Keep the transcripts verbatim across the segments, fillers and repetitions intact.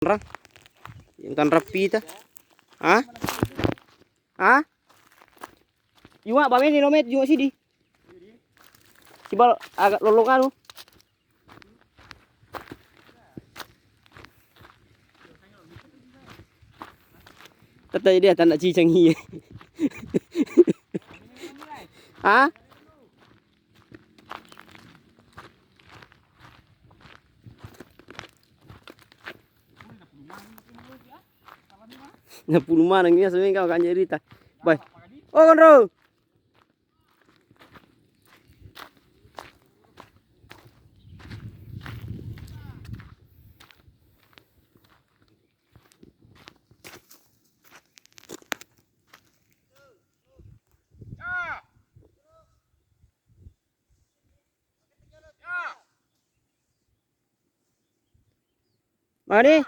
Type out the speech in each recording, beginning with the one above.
Tanrang. Yang tanrang pita. Ha? Ha? Juma bameni lo met juma sidi. Sibal agak lolong anu. Tata dia tanah cicang iya. Ha? Napulu maneng iya semeng kau kanjeng rita. Bai. Oh, konro. Mani?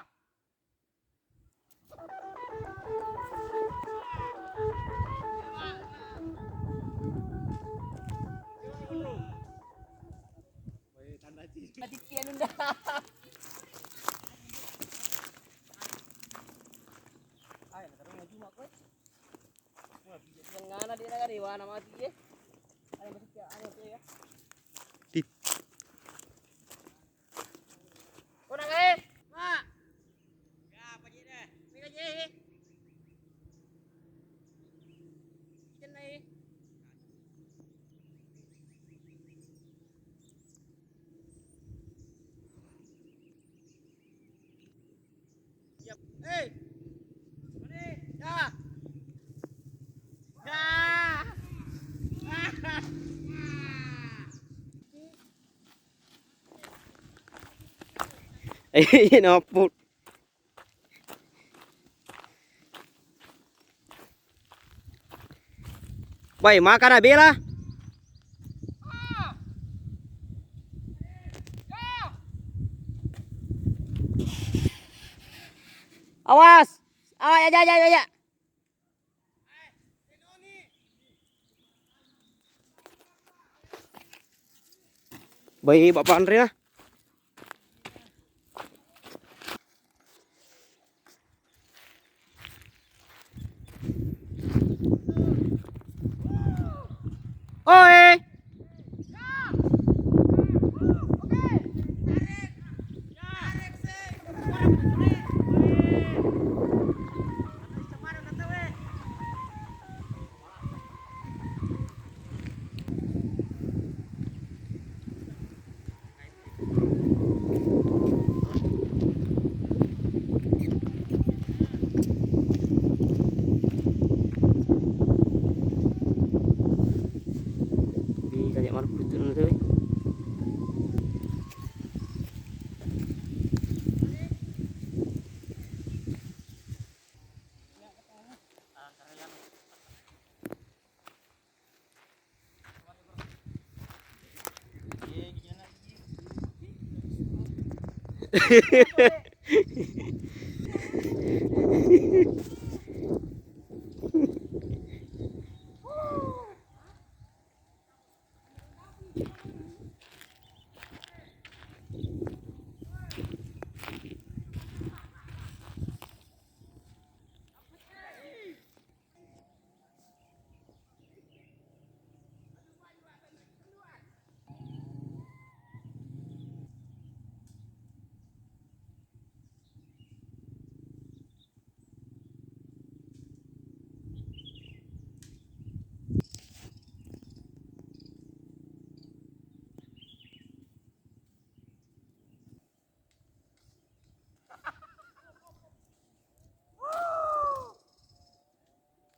Ngana di negara wana mati ye. Ayo masuk ya, ayo tuh ya. Di. Kau nak eh? Mak. Ya, apa je deh? Ini aja eh. Ikan eh. Siap. Eh. Mane? Ya. Ya. Eh, ini apa? Woi, makan ah, bela. Awas. Awas, ya, ya, ya, ya, ya. Baik, Bapak Andre ya. Oi. Di tanya mana putu nanti, weh.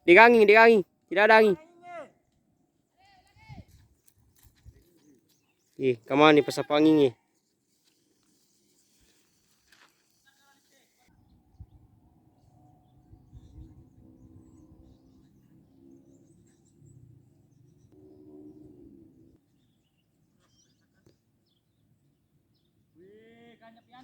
Degangi, degangi, tidak ada angin. Eh, kamani pasapang angin, eh.